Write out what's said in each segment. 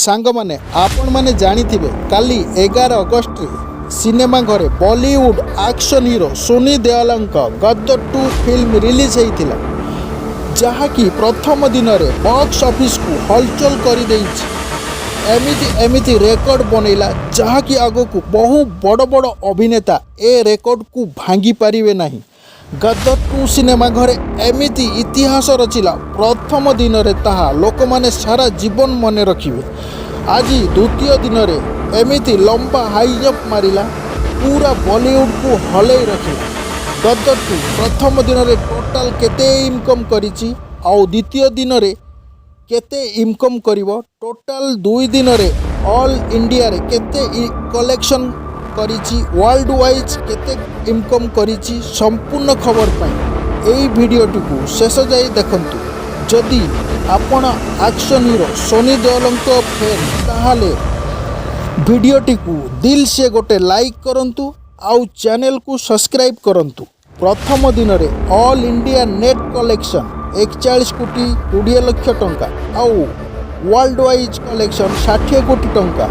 ସାଙ୍ଗମାନେ, ଆପଣମାନେ ଜାଣିଥିବେ, କାଲି 11 ଅଗଷ୍ଟରେ ସିନେମା ଘରେ ବଲିଉଡ୍ ଆକ୍ସନ୍ ହିରୋ ସନି ଦେଓଲଙ୍କ ଗଦର 2 ଫିଲ୍ମ ରିଲିଜ୍ ହେଇଥିଲା, ଯାହାକି ପ୍ରଥମ ଦିନରେ ବକ୍ସ ଅଫିସକୁ ହଲଚଲ କରିଦେଇଛି। ଏମିତି ଏମିତି ରେକର୍ଡ ବନେଇଲା, ଯାହାକି ଆଗକୁ ବହୁ ବଡ଼ ବଡ଼ ଅଭିନେତା ଏ ରେକର୍ଡକୁ ଭାଙ୍ଗି ପାରିବେ ନାହିଁ। ଗଦର 2 ସିନେମା ଘରେ ଏମିତି ଇତିହାସ ରଚିଲା ପ୍ରଥମ ଦିନରେ, ତାହା ଲୋକମାନେ ସାରା ଜୀବନ ମନେ ରଖିବେ। ଆଜି ଦ୍ୱିତୀୟ ଦିନରେ ଏମିତି ଲମ୍ବା ହାଇ ଜମ୍ପ ମାରିଲା, ପୁରା ବଲିଉଡ଼କୁ ହଲେଇ ରଖିଲା। ଗଦର 2 ପ୍ରଥମ ଦିନରେ ଟୋଟାଲ କେତେ ଇନକମ୍ କରିଛି ଆଉ ଦ୍ୱିତୀୟ ଦିନରେ କେତେ ଇନକମ୍ କରିବ, ଟୋଟାଲ 2 ଦିନରେ ଅଲ୍ ଇଣ୍ଡିଆରେ କେତେ କଲେକ୍ସନ୍ କରିଛି, ୱାର୍ଲଡ ୱାଇଜ୍ କେତେ ଇନକମ୍ କରିଛି, ସମ୍ପୂର୍ଣ୍ଣ ଖବର ପାଇଁ ଏଇ ଭିଡ଼ିଓଟିକୁ ଶେଷ ଯାଇ ଦେଖନ୍ତୁ। ଯଦି ଆପଣ ଆକ୍ସନ୍ ହିରୋ ସନି ଦେଓଲଙ୍କ ଫ୍ୟାନ୍, ତାହେଲେ ଭିଡ଼ିଓଟିକୁ ଦିଲ ସେ ଗୋଟେ ଲାଇକ୍ କରନ୍ତୁ ଆଉ ଚ୍ୟାନେଲକୁ ସବସ୍କ୍ରାଇବ୍ କରନ୍ତୁ। ପ୍ରଥମ ଦିନରେ ଅଲ୍ ଇଣ୍ଡିଆ ନେଟ୍ କଲେକ୍ସନ୍ 41 କୋଟି 20 ଲକ୍ଷ ଟଙ୍କା ଆଉ ୱାର୍ଲଡ ୱାଇଜ୍ କଲେକ୍ସନ୍ 60 କୋଟି ଟଙ୍କା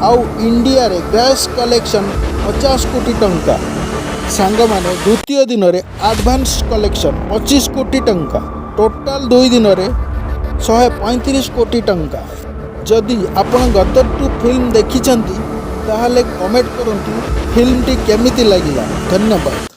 ଆଉ ଇଣ୍ଡିଆରେ ଗ୍ରସ୍ କଲେକ୍ସନ୍ 50 କୋଟି ଟଙ୍କା। ସାଙ୍ଗମାନେ, ଦ୍ୱିତୀୟ ଦିନରେ ଆଡ଼ଭାନ୍ସ କଲେକ୍ସନ୍ 25 କୋଟି ଟଙ୍କା। ଟୋଟାଲ 2 ଦିନରେ 135 କୋଟି ଟଙ୍କା। ଯଦି ଆପଣ ଗଦର 2 ଫିଲ୍ମ ଦେଖିଛନ୍ତି, ତାହେଲେ କମେଣ୍ଟ କରନ୍ତୁ ଫିଲ୍ମଟି କେମିତି ଲାଗିଲା। ଧନ୍ୟବାଦ।